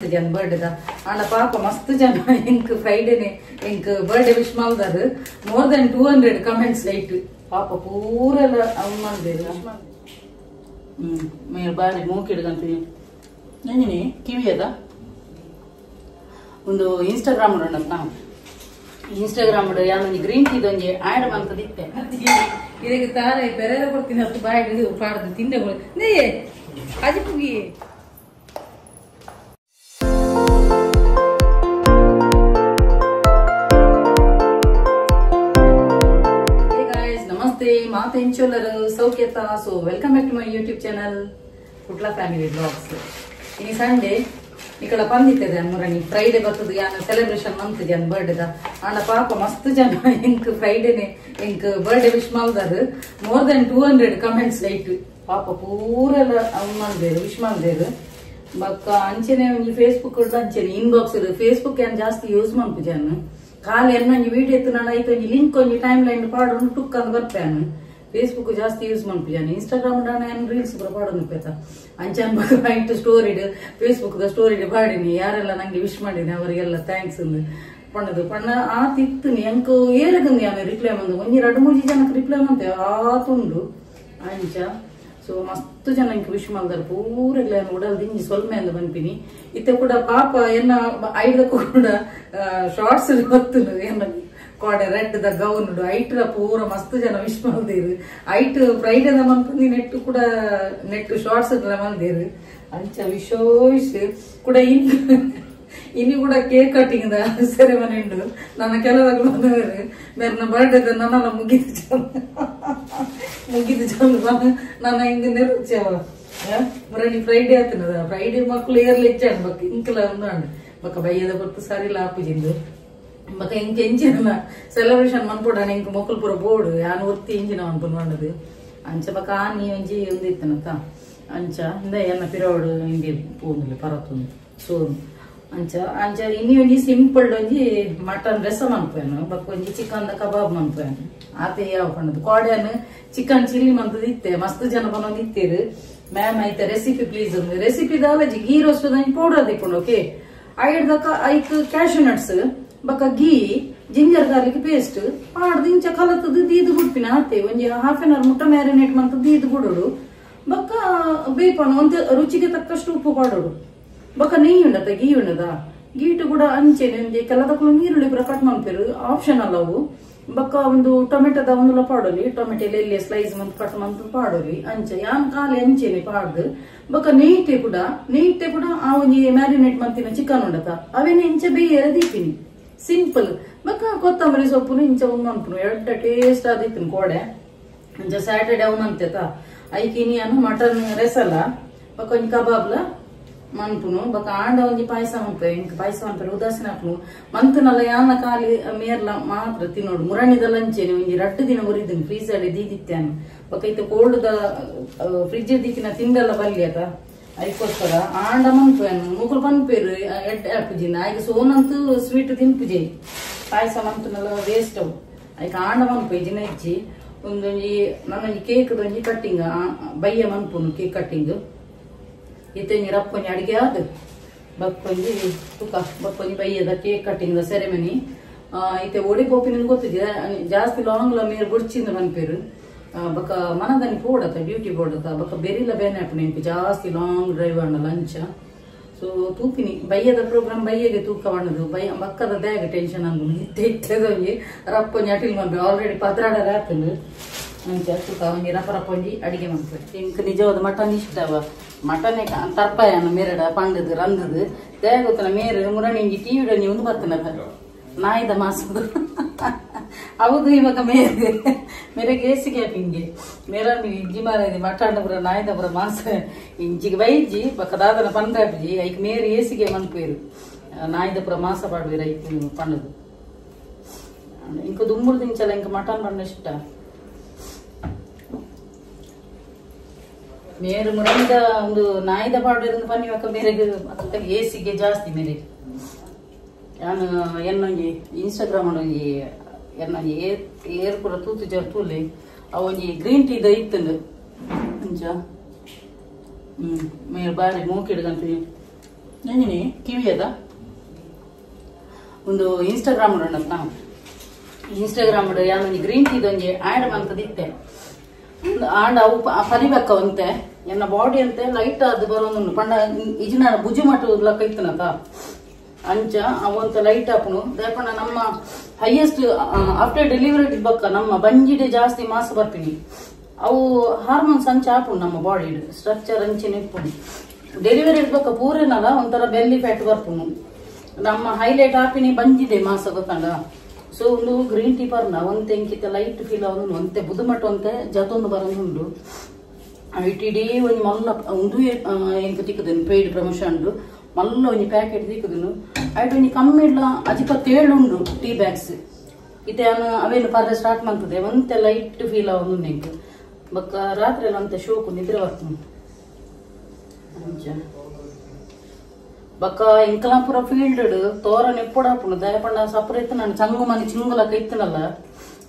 ಜನ ಬರ್ಡೇದ ಆಂಡ ಪಾಪ ಮಸ್ತ್ ಜನ ಎಂಕ್ ಫ್ರೈಡೇನೆ ಎಂಕ್ ಬರ್ಡೇ ವಿಶ್ ಮಲ್ದಾರ್. ಮೋರ್ ದೆನ್ 200 ಕಮೆಂಟ್ಸ್ ಲೈಟ್ ಪಾಪ ಪೂರೆಲ್ಲ ಅವ್ ಮಲ್ದೇರು. ಮೇರ್ ಬಾರಿ ಮೂಕಿಡ್ಗಂತೀನಿ ನಂಜಿನಿ ಕಿವಿಯದ ಒಂದು ಇನ್ಸ್ಟಾಗ್ರಾಮ್ ಉಂಡತ್ತ ಇನ್ಸ್ಟಾಗ್ರಾಮ್ ಯಾನೊಂಜಿ ಗ್ರೀನ್ ಟೀ ಒಂಜಿ ಆ್ಯಡ್ ಮಂತದಿತ್ತೆ. ಇದಕ್ಕೆ ತಾರೇ ಪೆರೆರ ಕೊಡ್ತೀನಿ ಅಷ್ಟು ಬಾಯಿ ಪಾಡ್ದು ತಿಂದೆ ನೇಯೇ ಅಜಿಪುಗಿ. ನಮಸ್ತೆ ಮಾತ ಇಂಚೋಲರು ಸೌಖ್ಯತಾ. So welcome back to my YouTube channel Kudla family blogs. ಇನಿ ಸಂಡೇ ಇಕಡ ಪಂದಿತ್ತದೆ ಮುರಣಿ ಫ್ರೈಡೆ ಬರ್ತದೆ ಯಾನ ಸೆಲೆಬ್ರೇಷನ್ ಮಂತದೆ ಅನ್ ಬರ್ಡೇದ. ಆಂಡ ಪಾಪ ಮಸ್ತ್ ಜನ ಎಂಕ್ ಫ್ರೈಡೇನೆ ಎಂಕ್ ಬರ್ಡೇ ವಿಶ್ ಮಲ್ದಾರ್. ಮೋರ್ ದೆನ್ 200 ಕಮೆಂಟ್ಸ್ ಲೈಟ್ ಪಾಪ ಪೂರೆಲ್ಲ ಅವ್ ಮಲ್ದೇರು ವಿಶ್ ಮಲ್ದೇರು. ಬೊಕ್ಕ ಅಂಚೆನೆ ಒಂಜಿ ಫೇಸ್ಬುಕ್ ಅಂಚೆನೆ ಇನ್ಬಾಕ್ಸ್ ಫೇಸ್ಬುಕ್ ಏನ್ ಜಾಸ್ತಿ ಯೂಸ್ ಮನ್ಪುಜಾನು. ಖಾಲಿ ಎನ್ನೊಂಜಿ ವಿಡಿಯೋ ಎತ್ತುನಾಡ ಐತ ಒಂಜಿ ಲಿಂಕ್ ಒಂಜಿ ಟೈಮ್ ಲೈನ್ ಪಾಡೊಂದು ಟುಕ್ ಅಂದ್ ಬರ್ಪೇನು. ಫೇಸ್ಬುಕ್ ಜಾಸ್ತಿ ಯೂಸ್ ಮನ್ಪುಜಾನು. ಇನ್ಸ್ಟಾಗ್ರಾಮ್ ಏನ್ ರೀಲ್ಸ್ ಪೂರ ಪಾಡೊಂದು ಪೇತ ಅಂಚನ್ ಬೊಕ್ಕ ಐಟ್ ಸ್ಟೋರಿಡ್ ಫೇಸ್ಬುಕ್ ದ ಸ್ಟೋರಿಡ್ ಪಾಡಿನಿ. ಯಾರೆಲ್ಲ ನಂಗೆ ವಿಶ್ ಮಾಡಿನಿ ಅವರಿಗೆಲ್ಲ thanks ಅಂದ್ ಪಣ್ಣದು ಪಣ್ಣ ಆ ತಿತ್ತುನಿ ಎಂಕ್ ಏರಗಂದು ಯಾನು ರಿಪ್ಲೈ ಮಂದು ಒಂಜಿ ರಡ್ಡು ಮೂಜಿ ಜನಕ್ಕೆ ರಿಪ್ಲೈ ಮಂತೆ ಆತುಂಡು ಅಂಚ. ಸೊ ಮಸ್ತ್ ಜನ ಇಂಕ್ ವಿಶ್ ಮಲ್ದಾರ್ ಪೂರೆಗ್ಲ ಉಡಲ್ ದಿಂಜಿ ಸೊಲ್ಮೆ ಅಂದ್ ಪನ್ಪಿನಿ. ಇತ್ತೆ ಕೂಡ ಪಾಪ ಎನ್ನ ಐದ ಕೂಡ ಶಾರ್ಟ್ಸ್ ಗೊತ್ತುಂಡು ಎನ್ನ ಕೋಡೆ ರೆಡ್ the gown ಐಟ್ರ ಪೂರ ಮಸ್ತ್ ಜನ ವಿಶ್ ಮಲ್ದೇರು. ಐಟ್ ಫ್ರೈಡೇದ ಮನ್ಪುಂದಿ ನೆಟ್ ಕೂಡ ನೆಟ್ ಶಾರ್ಟ್ಸ್ ಮಲ್ದೇರು ಅಂಚ ವಿಶೋಷ್ ಕೂಡ. ಇನ್ನು ಕೂಡ ಕೇಕ್ ಕಟ್ಟಿಂಗ್ the ceremony ಉಂಡು. ನನ್ನ ಕೆಲವಾಗ ಬಂದವರು ಮೇರ್ನ ಬರ್ಡೇ ನನ್ನ ಮುಗಿದು ಚಂದ ಮುಗಿದು ಚಂದ ನನ್ನ ಹಿಂಗ ನೆರಚವ ಮುರಣಿ ಫ್ರೈಡೇ ಆತನದ ಫ್ರೈಡೇ ಮಕ್ಕಳು ಏರ್ಲಿ ಹೆಚ್ಚಾಂಡ್ ಬಕ್ಕ ಇಂಕಲ ಉಂಡು ಬಕ್ಕ ಬಯ್ಯದ ಹೊತ್ತು ಸರಿಲ್ಲ ಆಪುಜಿಂದು ಬಕ್ಕ ಇಂಕ ಎಂಜಿನ ಸೆಲೆಬ್ರೇಷನ್ ಮನ್ಪೋಡಾನ ಇಂಕ ಮೊಕ್ಕಲು ಪೂರ ಬೋರ್ಡು ಯಾನು ಒತ್ತಿ ಇಂಜಿನ ಮನ್ಪುನ್ ಮಾಡದು ಅಂಚ ಬಕ್ಕ ಆನಿ ಒಂಜಿ ಒಂದು ಇತ್ತನತ ಅಂಚ ಇಂದ ಎನ್ನ ಪಿರೋಡು ಹಿಂಗೆ ಪೋಂದಿಲ್ಲ ಪರತುಂದು ಸೊ ಅಂಚ ಅಂಚ ಇನಿ ಒಂಜಿ ಸಿಂಪಲ್ ಒಂಜಿ ಮಟನ್ ರಸ ಮನ್ಪೇನು ಬೊಕ್ಕ ಒಂಜಿ ಚಿಕನ್ the ಕಬಾಬ್ ಮನ್ಪೇನು ಆತೆ ಯಾವ ಪಣ್ಣದು ಕೋಡೆನ್ ಚಿಕನ್ ಚಿಲ್ಲಿ ಮಂತದ ಇತ್ತೆ ಮಸ್ತ್ ಜನ ಪನೊಂದು ಇತ್ತೇರು. ಮ್ಯಾಮ್ ಐತ ರೆಸಿಪಿ ಪ್ಲೀಸ್ ಒಂದು ರೆಸಿಪಿ ದಾಲಜಿ ಗೀ ರೋಸ್ಟ್ ಪೌಡರ್ ದಿಕ್ಕೊಂಡು ಓಕೆ ಐಡ್ದಕ್ಕ ಐಕ್ ಕ್ಯಾಶು ನಟ್ಸ್ ಬೊಕ್ಕ ಗೀ ಜಿಂಜರ್ ಗಾರ್ಲಿಕ್ ಪೇಸ್ಟ್ ಪಾಡ್ದು ಇಂಚ ಕಲತದ ದೀದು ಬಿಡ್ಪಿನ ಆತೆ ಒಂಜಿ ಹಾಫ್ ಆನ್ ಅವರ್ ಮುಟ್ಟ ಮ್ಯಾರಿನೇಟ್ ಮಂತದ ದೀದು ಬಿಡೋಡು ಬೊಕ್ಕ ಬೇಪಣ ಒಂದು ರುಚಿಗೆ ತಕ್ಕಷ್ಟು ಉಪ್ಪು ಪಾಡೋಡು ಬೊಕ್ಕ ನೆಯ್ಯಿ ಉಂಡತ ಗೀ ಉಂಡದ ಗೀಟು ಕೂಡ ಅಂಚೆನೆ ಒಂಜಿ ಕೆಲದಕ್ಕೂ ನೀರುಳ್ಳಿ ಪೂರ ಕಟ್ ಮನ್ಪೇರು ಆಪ್ಷನ್ ಅಲ್ಲ ಅವು. ಬೊಕ್ಕ ಒಂದು ಟೊಮೆಟೊದ ಒಂದುಲ ಪಾಡೋಲಿ ಟೊಮೆಟೊ ಎಲ್ಲಿ ಸ್ಲೈಸ್ ಮಂತ್ ಕಟ್ ಮಂತ್ ಪಾಡೋಲಿ ಅಂಚೆ ಯಾನ್ ಖಾಲಿ ಅಂಚೆನೆ ಪಾಡ್ದು ಬೊಕ್ಕ ನೆಯ್ತೆ ಕೂಡ ಆ ಒಂಜಿ ಮ್ಯಾರಿನೇಟ್ ಮಂತಿನ ಚಿಕನ್ ಉಂಡತ ಅವೇನೆ ಇಂಚ ಬೇಯರ ದೀಪಿನಿ ಸಿಂಪಲ್. ಬೊಕ್ಕ ಕೊತ್ತಂಬರಿ ಸೊಪ್ಪುನು ಇಂಚ ಒಂದು ಮನ್ಪುನು ಎಡ್ಡ ಟೇಸ್ಟ್ ಆದಿತ್ತಿನ ಕೋಡೆ ಅಂಚ ಸ್ಯಾಟರ್ಡೆ ಅವು ಮಂತೆತ ಐಕಿನಿ ಅನ್ನು ಮಟನ್ ರೆಸಲ ಬೊಕ್ಕ ಒಂಜಿ ಕಬಾಬ್ಲ ಮನ್ಪುನು ಬೊಕ್ಕ ಆಂಡ ಒಂಜಿ ಪಾಯಸ ಮನ್ಪೆ ಇಂಕ್ ಪಾಯಸ ಮನ್ಪೆ ಉದಾಸೀನ ಹಾಕ್ನು ಮಂತನಲ್ಲ ಯಾನ ಖಾಲಿ ಮೇರ್ಲ ಮಾತ್ರ ತಿನ್ನೋಡು ಮುರಣಿದ ಲಂಚೇನೆ ಒಂಜಿ ರಡ್ಡು ದಿನ ಮುರಿದಿನ ಫ್ರೀಜರ್ ದೀದಿತ್ಯಾನು ಬೊಕ್ಕ ಇತ್ತೆ ಕೋಲ್ಡ್ the fridge ದೀತಿನ ತಿಂದಲ್ಲ ಬಲ್ಯತ ಐಕೋಸ್ಕರ ಆಂಡ ಮನ್ಪೇನು ಮುಕುಲು ಪನ್ಪೇರು ಎಡ್ಡೆ ಆಪುಜಿನ ಐಕ್ ಸೋನಂತೂ ಸ್ವೀಟ್ ತಿನ್ಪುಜೆ ಪಾಯಸ ಮಂತನಲ್ಲ ವೇಸ್ಟ್ ಅವು ಐಕ್ ಆಂಡ ಮನ್ಪೆ ಜಿನ ಇಜ್ಜಿ ಒಂದೊಂಜಿ ನನ್ನೊಂಜಿ ಕೇಕ್ ಒಂಜಿ ಕಟ್ಟಿಂಗ್ ಬಯ್ಯ ಮನ್ಪುನು ಕೇಕ್ ಕಟ್ಟಿಂಗ್ ಇತ್ತೊಂಜಿ ರಪ್ಪೊಂಜಿ ಅಡಿಗೆ ಆದ್ ಬಕ್ಕೊಂಜಿ ತುಕ ಬಕ್ಕೊಂಜಿ ಬಯ್ಯದ ಕೇಕ್ ಕಟ್ಟಿಂಗ್ the ceremony ಇತ್ತೆ ಒಡಿ ಪೋಪಿನ ಗೊತ್ತಿದೆ ಜಾಸ್ತಿ ಲಾಂಗ್ ಲ ಮೇರ್ ಬುಡ್ಚಿಂದ ಮನ್ಪೇರು ಬೊಕ್ಕ ಮನದನಿ ಪೋಡತ ಡ್ಯೂಟಿ ಪೋಡತ ಬೊಕ್ಕ ಬೆರಿಲ ಬೇನೆ ಆಪುನ ಇಂಕು ಜಾಸ್ತಿ ಲಾಂಗ್ ಡ್ರೈವ್ ಆಂಡ ಲಂಚ. ಸೊ ತೂಪಿನಿ ಬಯ್ಯದ ಪ್ರೋಗ್ರಾಮ್ ಬಯ್ಯಗೆ ತೂಕ ಬಣ್ಣದು ಬಯ್ಯ ಬಕ್ಕದ ದ್ಯಾಗ ಟೆನ್ಷನ್ ಅಂದು ಇತ್ತೆ ಇತ್ತೆದೊಂಜಿ ರಪ್ಪೊಂಜಿ ಅಟಿಲ್ ಮನ್ಪೆ ಆಲ್ರೆಡಿ ಪದ್ರಾಡರ ಆತಂದು ಅಂಚ ತೂಕ ಒಂಜಿ ರಪ್ಪ ರಪ್ಪೊಂಜಿ ಅಡಿಗೆ ಮನ್ಪೆ. ಇಂಕ್ ನಿಜವಾದ ಮಟನ್ ಇಷ್ಟವ ಮಟನ್ ತರ್ಪಾಯನ ಮೇರಡ ಪಂಡದು ರಂದದು ದೇಗೊತ್ತನ ಮೇರು ಮುರಣಿ ಇಂಜಿ ಟಿವಿ ಒಂಜಿ ಒಂದು ಬರ್ತನ ನಾಯಿದ ಮಾಸದು ಹೌದು ಇವಾಗ ಮೇರೆ ಮೇರೆ ಕೇಸಿಗೆ ಹಿಂಗೆ ಮೇರ ಇಜ್ಜಿ ಮಾರ ಮಟನ್ ಪುರ ನಾಯಿದ ಪುರ ಮಾಸ ಇಂಚಿಗೆ ಬೈಜಿ ಬೊಕ್ಕ ದಾದನ ಪಂಡ್ರಾಪುಜಿ ಐಕ್ ಮೇರೆ ಏಸಿಗೆ ಮನ್ಪೇರು ನಾಯಿದ ಪುರ ಮಾಸ ಪಾಡುವಿರ ಐಕ್ ಪಂಡದು ಇಂಕ ದುಮ್ಮುರ್ದು ಇಂಚಲ ಇಂಕ ಮಟನ್ ಪಂಡ ಇಷ್ಟ. ಮೇರು ಮುರಂದ ಒಂದು ನಾಯಿದ ಪಾಡುವ ಪನ್ನಿವಕ್ಕ ಮೇರೆಗೆ ಏಸಿಗೆ ಜಾಸ್ತಿ ಮೇರೆಗೆ ಯಾನು ಎನ್ನೊಂಜಿ ಇನ್ಸ್ಟಾಗ್ರಾಮ್ ಒಂಜಿ ಎನ್ನೊಂಜಿ ಏರ್ ಪೂರ ತೂತು ಜರ್ ತೂಲೆ ಅವೊಂಜಿ ಗ್ರೀನ್ ಟೀ the ಇತ್ತುಂಡು ಅಂಚ ಮೇರು ಬಾರಿ ಮೂಕಿಡ್ಗಂತೀನಿ. ನಂಜಿನಿ ಕಿವಿ ಅದ ಒಂದು ಇನ್ಸ್ಟಾಗ್ರಾಮ್ ಉಂಡತ್ತ ಇನ್ಸ್ಟಾಗ್ರಾಮ್ ಯಾನೊಂಜಿ ಗ್ರೀನ್ ಟೀದೊಂಜಿ ಆ್ಯಡ್ ಮಂತದಿತ್ತೆ ಆಂಡ ಅವು ಪರಿಬಕ್ಕ ಒಂತೆ ಎನ್ನ ಬಾಡಿ ಅಂತೆ ಲೈಟ್ ಅದು ಬರೋದು ಪಂಡ ಇಜಿನ ಬುಜಿ ಮಟ್ಟು ಲಕ್ಕ ಇತ್ತನತ ಅಂಚ ಅವಂತ ಲೈಟ್ ಆಪುನು ದಾಪಂಡ ನಮ್ಮ ಹೈಯೆಸ್ಟ್ ಆಫ್ಟರ್ ಡೆಲಿವರಿ ಬಕ್ಕ ನಮ್ಮ ಬಂಜಿಡೆ ಜಾಸ್ತಿ ಮಾಸ ಬರ್ತೀನಿ ಅವು ಹಾರ್ಮೋನ್ಸ್ ಅಂಚ ಆಪುಂಡು ನಮ್ಮ ಬಾಡಿ ಸ್ಟ್ರಕ್ಚರ್ ಅಂಚಿನ ಇಪ್ಪುಂಡು ಡೆಲಿವರಿ ಬಕ್ಕ ಪೂರೇನಲ್ಲ ಒಂಥರ ಬೆಲ್ಲಿ ಫ್ಯಾಟ್ ಬರ್ಪುನು ನಮ್ಮ ಹೈಲೈಟ್ ಆಪಿನಿ ಬಂಜಿದೆ ಮಾಸ ಗೊತ್ತಂಡ ಸೊ ಒಂದು ಗ್ರೀನ್ ಟೀ ಪರ್ನ ಒಂತೆ ಇಂಕಿತ ಲೈಟ್ ಫೀಲ್ ಆವೊಂದು ಒಂತೆ ಬುದುಮಟ್ಟು ಒಂತೆ ಜತೊಂದು ಬರೋದುಂಡು ಐಟಿಡಿ ಒಂಜಿ ಮಲ್ಲ ಉಂದು ಎಂಕ್ ತಿಕ್ಕುದನು ಪೇಯ್ಡ್ ಪ್ರಮೋಷನ್ ಮಲ್ಲ ಒಂಜಿ ಪ್ಯಾಕೆಟ್ ತಿಕ್ಕುದನು ಐಟ್ ಒಂಜಿ ಕಮ್ಮಿ ಇಡ್ಲ ಅಜಿಪತ್ತೇಳು ಉಂಡು ಟೀ ಬ್ಯಾಗ್ಸ್ ಇತ್ತೆ ಅವೇನು ಪರ್ರೆ ಸ್ಟಾರ್ಟ್ ಮಾಡ್ತದೆ ಒಂತೆ ಲೈಟ್ ಫೀಲ್ ಆವೊಂದು ಎಂಕ್ ಬೊಕ್ಕ ರಾತ್ರಿ ಎಲ್ಲ ಒಂತೆ ಶೋಕು ನಿದ್ರೆ ಬರ್ತುಂಡು ಅಂಚ ಬೊಕ್ಕ ಎಂಕಲ ಪೂರ ಫೀಲ್ಡ್ ತೋರನ್ ಎಪ್ಪೊಡಾಪುಂಡು ದಾಯಪಂಡ ಸಪುರ ಇತ್ತುನಂಡು ಚಂಗು ಮನಿ ಚಿಂಗುಲಕ್ಕ ಇತ್ತನಲ್ಲ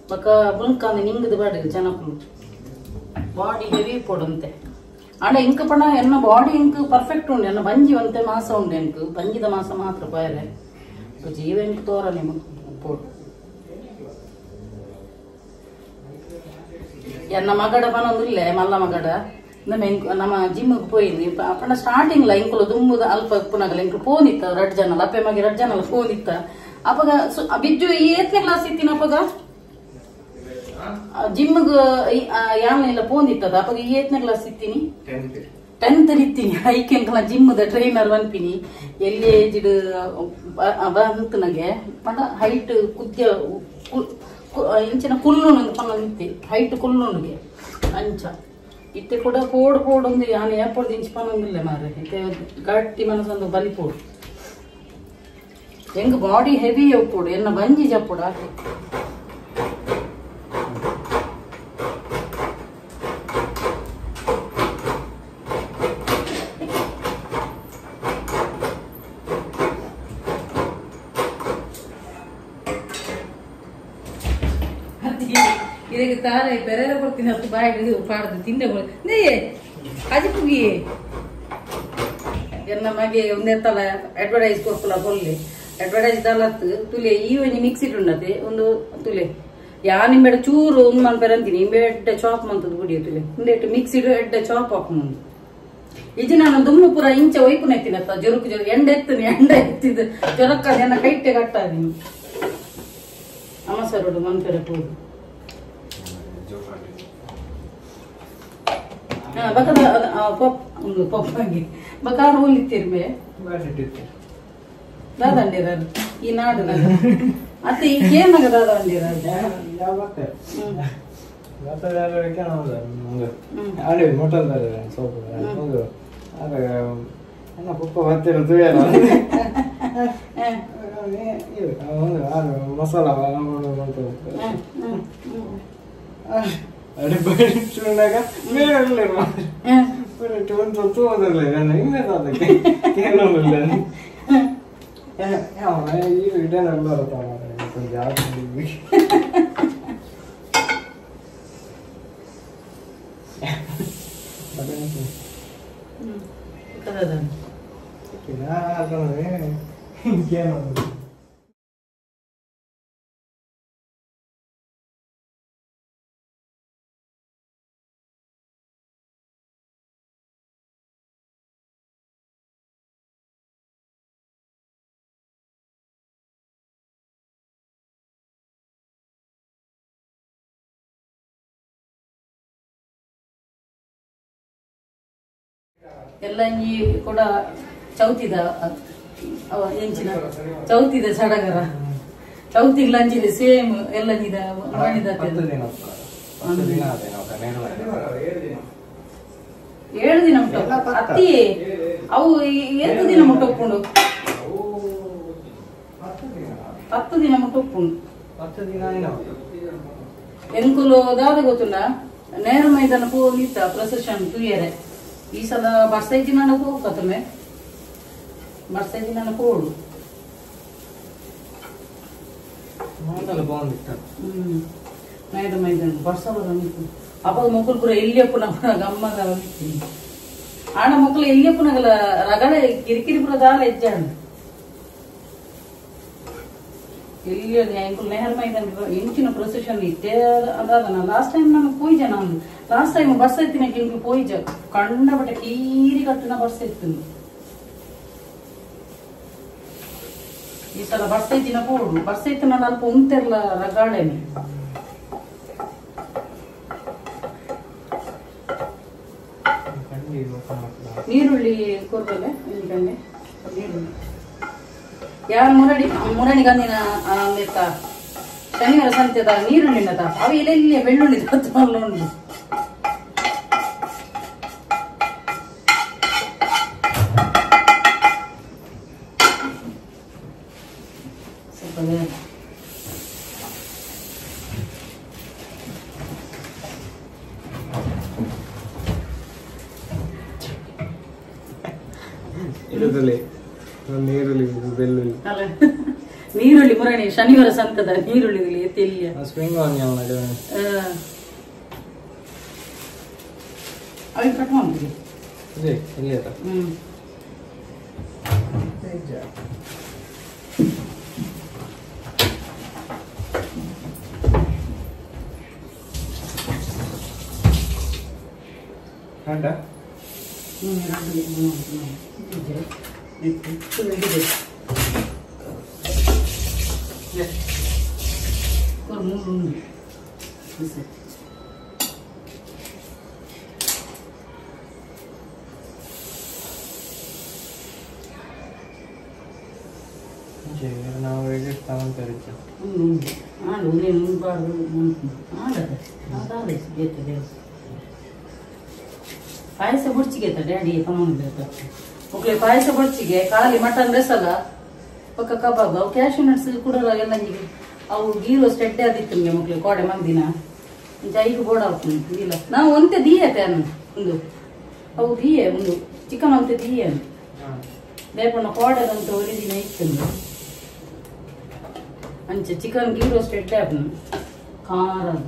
ಬೊಕ್ಕ ಬುಲ್ಕಾಂದು ನಿಂಗದು ಬಾಡ ಜನಕುಲು ಬಾಡಿ ಹೆವಿ ಪೊಡುಂತೆ ಆಂಡ ಇಂಕ ಪಂಡ ಎನ್ನ ಬಾಡಿ ಇಂಕ್ ಪರ್ಫೆಕ್ಟ್ ಉಂಡು ಎನ್ನ ಬಂಜಿ ಒಂತೆ ಮಾಸ ಉಂಡು ಎಂಕ್ ಬಂಜಿದ ಮಾಸ ಮಾತ್ರ ಪೋಯರೆ ಜೀವ ಎಂಕ್ ತೋರನೆ ಪೋಡು ಎನ್ನ ಮಗಡ ಪನೊಂದಿಲ್ಲೆ ಮಲ್ಲ ಮಗಡ ನಮ್ಮ ಜಿಮ್ ಪೋಯಿನಿ ಪಂಡ ಸ್ಟಾರ್ಟಿಂಗ್ ಲ ಇಂಕುಲು ದುಂಬುದ ಅಲ್ಪ ಉಪ್ಪುನಗಲ ಇಂಕುಲು ಫೋನ್ ಇತ್ತ ರಡ್ಡ್ ಜನಲ ಅಪ್ಪೆ ಮಗೆ ರಡ್ಡ್ ಜನಲ ಫೋನ್ ಇತ್ತ ಅಪಗ ಬಿಜ್ಜು ಏತ್ನೇ ಕ್ಲಾಸ್ ಇತ್ತಿನ ಅಪಗ ಜಿಮ್ ಯಾನ್ಲ ಫೋನ್ ಇತ್ತದ ಅಪಗ ಏತ್ನೇ ಕ್ಲಾಸ್ ಇತ್ತೀನಿ 10th ಇತ್ತೀನಿ ಐಕೆ ಎಂಕಲ ಜಿಮ್ ದ ಟ್ರೈನರ್ ಪನ್ಪಿನಿ ಎಲ್ಲಿ ಏಜ್ಡ್ ಬಂತನಗೆ ಪಂಡ ಹೈಟ್ ಕುದ್ಯ ಇಂಚಿನ ಕುಲ್ಲುಂಡು ಪನ್ನೊಂದಿತ್ತಿ ಹೈಟ್ ಕುಲ್ಲುಂಡುಗೆ ಅಂಚ ಇತ್ತೆ ಕೂಡ ಪೋಡು ಪೋಡೊಂದು ಯಾನ್ ಏಪೊಡ್ದು ಇಂಚಿ ಪನೊಂದಿಲ್ಲ ಮಾರ್ರೆ ಇತ್ತೆ ಗಟ್ಟಿ ಮನಸ್ಸೊಂದು ಬಲಿ ಪೋಡು ಎಂಗ್ ಬಾಡಿ ಹೆವಿ ಉಪ್ಪೋಡು ಎನ್ನ ಬಂಜಿ ಜಪ್ಪೋಡು ಆತೆ ಇದಕ್ಕೆ ತಾರೇ ಬೆರೆರೆ ಕೊಡ್ತೀನಿ ಹತ್ತು ಬಾಯಿ ಪಾಡ್ದು ತಿಂದೆ ನೇ ಅಜಿಪುಗಿ ಎನ್ನ ಮಗೆ ಒಂದೆತ್ತಲ ಅಡ್ವರ್ಟೈಸ್ ಕೊರ್ಪುಲ ಪೊಲ್ಲೆ ಅಡ್ವರ್ಟೈಸ್ ದಲತ್ತು ತುಲೆ ಈ ಒಂಜಿ ಮಿಕ್ಸಿಟ್ ಉಂಡತೆ ಒಂದು ತುಲೆ ಯಾ ನಿಂಬೆಡ ಚೂರು ಒಂದು ಮನ್ಪೆರ ಅಂತೀನಿ ನಿಂಬೆಡ್ಡೆ ಚಾಪ್ ಮಂತದ್ದು ಗುಡಿಯ ತುಲೆ ಉಂದೆಟ್ಟು ಮಿಕ್ಸಿಡ್ ಎಡ್ಡೆ ಚಾಪ್ ಹಾಕು ಇಜಿ ನಾನು ದುಮ್ಮು ಪೂರ ಇಂಚ ಒಯ್ಪುನೆತ್ತಿನತ್ತ ಜೊರುಕು ಜೊರು ಎಂಡೆ ಎತ್ತುನಿ ಎಂಡೆ ಎತ್ತಿದ್ದು ಜೊರಕ್ಕ ಎನ್ನ ಕೈಟೆ ಕಟ್ಟಾದಿ ಅಮಸರುಡು ಮನ್ಪೆರ ಪೋದು ಬಕದ ಪಪ್ ಒಂದು ಪಪ್ಪಾಗಿ ಬಕಾರ ಹೋಲಿತ್ತಿರ್ಮೆ ದಾದಂಡಿರಾರು ಈ ನಾಡು ಅತ್ತೆ ಈಗ ಏನಾಗ ದಾದಂಡಿರಾರು ಮಸಾಲ ಎಲ್ಲ ಈ ಕೂಡ ಚೌತಿದ ಎಂಚಿನ ಚೌತಿದ ಸಡಗರ ಚೌತಿಗ್ ಲಂಚಿದೆ ಸೇಮ್ ಎಲ್ಲ ಮಾಡಿದ 7 ದಿನ ಮುಟ್ಟ ಅತ್ತಿ ಅವು 8 ದಿನ ಮುಟ್ಟೊಪ್ಪುಂಡು 10 ದಿನ ಮುಟ್ಟೊಪ್ಪುಂಡು ಎಂಕುಲು ದಾದ ಗೊತ್ತುಂಡ ನೇರ ಮೈದಾನ ಪೋನಿತ್ತ ಪ್ರೊಸೆಷನ್ ತುಯರೆ ಈ ಸಲ ಬರ್ಸೈ ದಿನ ಹೋಗ್ತದೆ ಬರ್ಸೈ ದಿನ ಹೋಡು ನೈದ ಮೈದಾನ ಬರ್ಸ ಬರ ಅಪ್ಪ ಮೊಕುಲ್ ಪೂರ ಎಲ್ಲಿ ಅಪ್ಪು ನಮ್ಮ ಗಮ್ಮದ ಆಣ ಮಕ್ಕಳು ಎಲ್ಲಿಯಪ್ಪನಗಲ ರಗಳೆ ಕಿರಿಕಿರಿ ಪುರ ದಾಲ ಹೆಜ್ಜಾಂಡ್ ಎಲ್ಲಿ ಎಂಕುಲು ನೆಹರ್ ಮೈದಾನ ಎಂಚಿನ ಪ್ರೊಸೆಷನ್ ಇತ್ತೆ ಅದಾದ ಲಾಸ್ಟ್ ಟೈಮ್ ನಾನು ಪೋಯಿಜ ನಾನು ಲಾಸ್ಟ್ ಟೈಮ್ ಬಸ್ ಎತ್ತಿನ ಎಂಕುಲು ಪೋಯಿಜ ಕಂಡ ಬಟ್ಟೆ ಕೀರಿ ಕಟ್ಟಿನ ಬಸ್ ಎತ್ತಿನ ಈ ಸಲ ಬಸ್ ಎತ್ತಿನ ಪೋಡು ಬಸ್ ಎತ್ತಿನ ಅಲ್ಪ ಉಂತೆರ್ಲ ರಗಾಳೆನೆ ನೀರುಳ್ಳಿ ಕೊರ್ಬಲ್ಲ ಕಂಡೆ ನೀರುಳ್ಳಿ ಯಾರು ಮುರಡಿ ಮುರಣಿ ಗಂದಿನ ಮೆತ್ತ ಶನಿವಾರ ಸಂತೆದ ನೀರುಳ್ಳಿನದ ಅವು ಎಲ್ಲೆಲ್ಲಿ ಬೆಳ್ಳುಳ್ಳಿ ಉಂಟು ಸ್ವಲ್ಪ ನೀರುಳ್ಳಿ ಬೆಳ್ಳುಳ್ಳಿ ಅಲ್ಲ ನೀರುಳ್ಳಿ ಮುರಣಿ ಶನಿವಾರ ಸಂತದ ನೀರುಳ್ಳಿ ಎತ್ತಿಲ್ಲಿಯ ಸ್ಪ್ರಿಂಗ್ ಆನಿಯನ್ ಅవి ಕಟ್ ಮಾಡ್ತೀವಿ ಇದೆ ಇಲ್ಲಿ ಅದ ಕಂಡ ನಾವು ಪಾಯಸ ಬೊಡ್ಚಿಗೆ ಡ್ಯಾಡಿ ಮಕ್ಕಳಿಗೆ ಪಾಯಸ ಬೊಡ್ಚಿಗೆ ಖಾಲಿ ಮಟನ್ ರಸಲ ಪಕ್ಕ ಕಬಾಬ್ ಅವು ಕ್ಯಾಶು ನಟ್ಸ್ ಕೂಡ ಎಲ್ಲ ಅವು ಗೀ ರೋಸ್ಟ್ ಎಡ್ಡೆ ಆದಿತ್ತು ನಿಮಗೆ ಮಕ್ಕಳಿಗೆ ಕೋಡೆ ಮಂದಿನ ಐದು ಬೋಡ ಹಾಕ್ತೀನಿ ಇಲ್ಲ ನಾವು ಒಂತೆ ದೀಯತೆ ಅನ್ನು ಒಂದು ಅವು ದೀಯೆ ಒಂದು ಚಿಕನ್ ಒಂತೆ ದೀಯೆ ದೇಪಣ್ಣ ಕೋಡೆದಂತ ಒರಿದಿನ ಇತ್ತು ಅಂಚೆ ಚಿಕನ್ ಗೀ ರೋಸ್ಟ್ ಎಡ್ಡೆ ಹಾಕ್ನು ಖಾರ ಅದು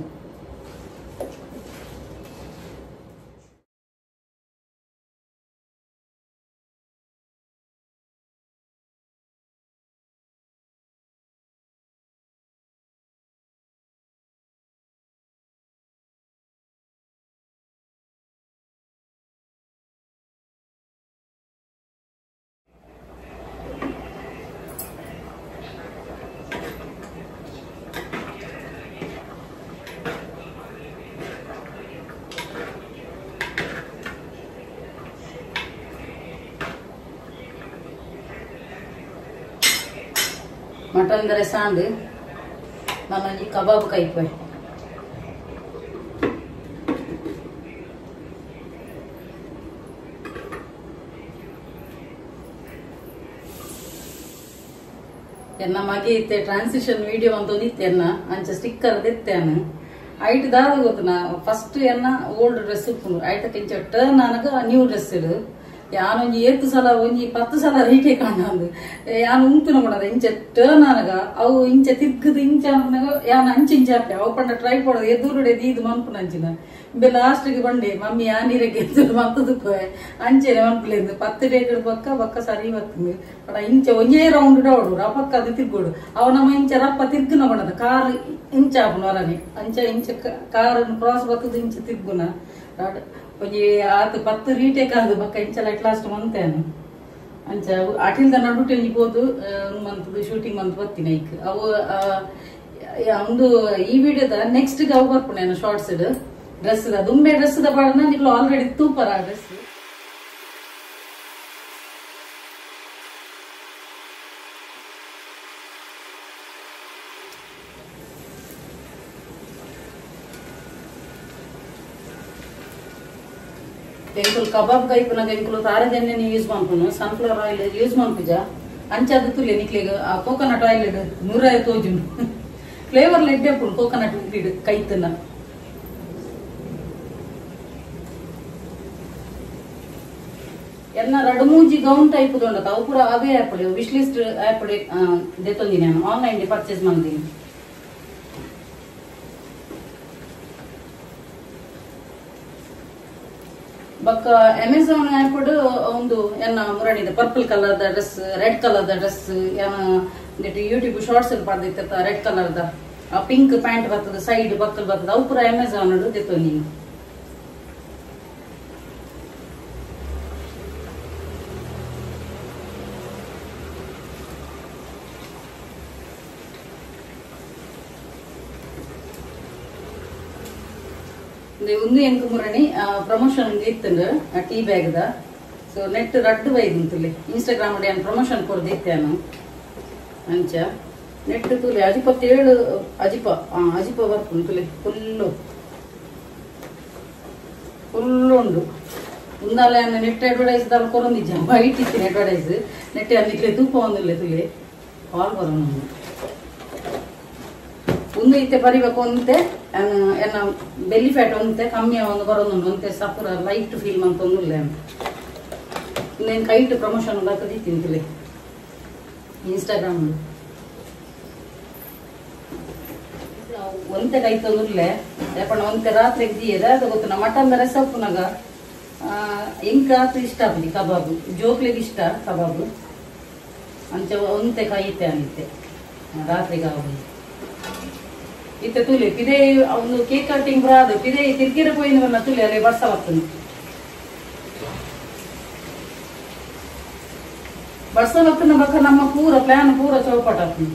ಮಟನ್ ದರ ಸಾಂಡ್ ನಾನು ಈ ಕಬಾಬ್ ಕೈಪೆ ಎನ್ನ ಮಗೆ ಇತ್ತೆ ಟ್ರಾನ್ಸಿಷನ್ ವಿಡಿಯೋ ಅಂತ ಒಂದಿತ್ತೆ ಎನ್ನ ಅಂಚ ಸ್ಟಿಕ್ಕರ್ ದಿತ್ತೇನು ಐಟ್ ದಾದ ಗೊತ್ತನ ಫಸ್ಟ್ ಎನ್ನ ಓಲ್ಡ್ ಡ್ರೆಸ್ ಉಪ್ಪುಂಡು ಐಟ ಕಿಂಚ ಟರ್ನ್ ಅನಗ ನ್ಯೂ ಡ್ರೆಸ್ ಇಡು ಯಾನೊಂಜಿ ಏತ್ ಸಲ ಒಂಜಿ 10 ಸಲ ರೀಟೆ ಕಾಣಂದು ಯಾನ್ ಉಂತುನ ಕೊಡದ ಇಂಚ ಟರ್ನ್ ಅನಗ ಅವು ಇಂಚ ತಿರ್ಗದು ಇಂಚ ಅನಗ ಯಾನ್ ಅಂಚ ಇಂಚ ಆಪೆ ಅವು ಪಂಡ ಟ್ರೈ ಪಡೋದು ಎದುರುಡೆ ದೀದು ಮನ್ಪುನ ಅಂಚಿನ ಬೆ ಲಾಸ್ಟ್ಗೆ ಬಂಡೆ ಮಮ್ಮಿ ಯಾನೀರಕ್ಕೆ ಎದುರು ಮತ್ತದಕ್ಕೆ ಅಂಚೆನೆ ಮನ್ಪುಲೇಂದು 10 ಡೇಗಡು ಪಕ್ಕ ಪಕ್ಕ ಸರಿ ಬರ್ತದೆ ಪಡ ಇಂಚ ಒಂಜೇ ರೌಂಡ್ ಡೌಡು ರಪಕ್ಕ ಅದು ತಿರ್ಗೋಡು ಅವ ನಮ್ಮ ಇಂಚ ರಪ್ಪ ತಿರ್ಗುನ ಕೊಡದ ಕಾರ್ ಇಂಚ ಆಪುನ ಹೊರನೆ ಅಂಚ ಇಂಚ ಕಾರ್ ಕ್ರಾಸ್ ಬರ್ತದ ಇಂಚ ತಿರ್ಗುನ ಒಂಜಿ ಆತು 10 ರೀಟೇಕ್ ಆದು ಬಕ್ಕ ಇಂಚಲ ಎಟ್ ಲಾಸ್ಟ್ ಮಂತೇನು ಅಂಚ ಅಟಿಲ್ದ ನಡುಟೆ ಒಂಜಿ ಪೋದು ಮಂತ್ ಶೂಟಿಂಗ್ ಮಂತ್ ಬತ್ತೀನಿ ಐಕ್ ಅವು ಒಂದು ಈ ವಿಡಿಯೋದ ನೆಕ್ಸ್ಟ್ ಅವು ಬರ್ಪುಣೇನು ಶಾರ್ಟ್ಸ್ ಡ್ರೆಸ್ ದುಂಬೆ ಡ್ರೆಸ್ the ಪಾಡನ ನಿಕ್ಲು ಆಲ್ರೆಡಿ ತೂಪರ ಆ ಡ್ರೆಸ್ ಎಂಕುಲು ಕಬಾಬ್ ಕೈಪುನಾಗ ಎಂಕುಲು ತಾರದೆಣ್ಣೆ ಯೂಸ್ ಮನ್ಪುನು ಸನ್ಫ್ಲವರ್ ಆಯಿಲ್ ಯೂಸ್ ಮನ್ಪುಜ ಅಂಚಾದ ತುಲೆ ನಿಕ್ಲೆಗ್ ಆ ಕೋಕೋನಟ್ ಆಯಿಲ್ ನೂರ ತೋಜುನು ಫ್ಲೇವರ್ ಎಡ್ಡೆ ಅಪ್ಪುನು ಕೋಕೋನಟ್ ಕೈತನ ಎನ್ನ ರಡು ಮೂಜಿ ಗೌನ್ ಟೈಪ್ ದೊಂಡ ಅವು ಪೂರ ಅವೇ ಆ್ಯಪ್ ವಿಶ್ ಲಿಸ್ಟ್ ಆ್ಯಪ್ ದೆತ್ತೊಂದಿನಿ ನಾನು ಆನ್ಲೈನ್ ಪರ್ಚೇಸ್ ಮಾಡಿದ್ದೀನಿ. ಬೊಕ್ಕ ಅಮೆಝಾನ್ ಆ್ಯಪ್ ಒಂದು ಎನ್ನ ಮುರಣಿದ purple colour the dress, red colour the dress, ಏನ ಯೂಟ್ಯೂಬ್ ಶಾರ್ಟ್ಸ್ ಪಾಡ್ದಿತ್ತ ರೆಡ್ ಕಲರ್ the ಆ ಪಿಂಕ್ ಪ್ಯಾಂಟ್ ಬರ್ತದೆ, ಸೈಡ್ ಬಕ್ಕಲ್ ಬರ್ತದೆ, ಅವು ಪೂರ ಅಮೆಝಾನ್ ದೆತ್ತೊ ನೀನು. ಒಂದು ಎಂಕ್ ಮುರಣಿ ಪ್ರಮೋಷನ್ ಇತ್ತಂಡು tea bag the. So net ರಡ್ಡು ಬೈದು ಇನ್ಸ್ಟಾಗ್ರಾಮ್ ಪ್ರಮೋಷನ್ ಕೊರ್ದಿತ್ತೇನು ಅಂಚ ನೆಟ್ ತೂಲೆ ಅಜಿಪ ತೇಳು ಅಜಿಪ ಅಜಿಪ ಬರ್ಪುಂಡು ತುಲೆ ಫುಲ್ಲು ಫುಲ್ಲು ಉಂಡು. ಉಂದಾಲೆ ನೆಟ್ ಅಡ್ವರ್ಟೈಸ್ ದಾಲ ಕೊರೊಂದಿಜ್ಜ ವೈಟ್ ಇತ್ತಿನ ಅಡ್ವರ್ಟೈಸ್ ನೆಟ್ ನಿಕ್ಲೆ ತೂಪ ಒಂದಿಲ್ಲ ತುಲೆ ಕಾಲ್ ಬರೋನು ಒಂದು ಇತ್ತೆ ಬರಿಬೇಕು ಒಂತೆ ಎನ್ನ ಬೆಲ್ಲಿ ಫ್ಯಾಟ್ ಒಂತೆ ಕಮ್ಮಿ ಒಂದು ಬರೋದುಂಡು ಒಂತೆ ಸಪುರ ಲೈಟ್ ಫೀಲ್ ಅಂತ ಒಂದಿಲ್ಲ. ಇನ್ನೇನು ಕೈಟ್ ಪ್ರಮೋಷನ್ ತಿಂತಲೆ ಇನ್ಸ್ಟಾಗ್ರಾಮ್ ಒಂತೆ ಕೈ ತಂದಿರ್ಲೆ ಯಾಕಂದ್ರೆ ಒಂತೆ ರಾತ್ರಿ ದೀಯದ ಅದು ಗೊತ್ತು ಮಟನ್ ರಸ ಉಪ್ಪುನಾಗ ಎಂಕ ಆತು ಇಷ್ಟ ಆಗ್ಲಿ ಕಬಾಬ್, ಜೋಕ್ಲಿಗೆ ಇಷ್ಟ ಕಬಾಬ್ ಅಂಚ ಒಂತೆ ಕೈತೆ ಅನಿತ್ತೆ ರಾತ್ರಿಗೆ ಆಗುದು. ಇತ್ತೆ ತುಲಿ ಪಿದೆ ಒಂದು ಕೇಕ್ ಕಟ್ಟಿಂಗ್ ಬರಾದು ಪಿದೆ ತಿರ್ಗಿರ ಪೋಯಿನ ತುಲಿ ಅಲ್ಲಿ ಬರ್ಸ ಬರ್ತದೆ. ಬರ್ಸ ಬರ್ತನ ಬಕ್ಕ ನಮ್ಮ ಪೂರ ಪ್ಲಾನ್ ಪೂರ ಚೌಪಟ್ ಆಗ್ತದೆ.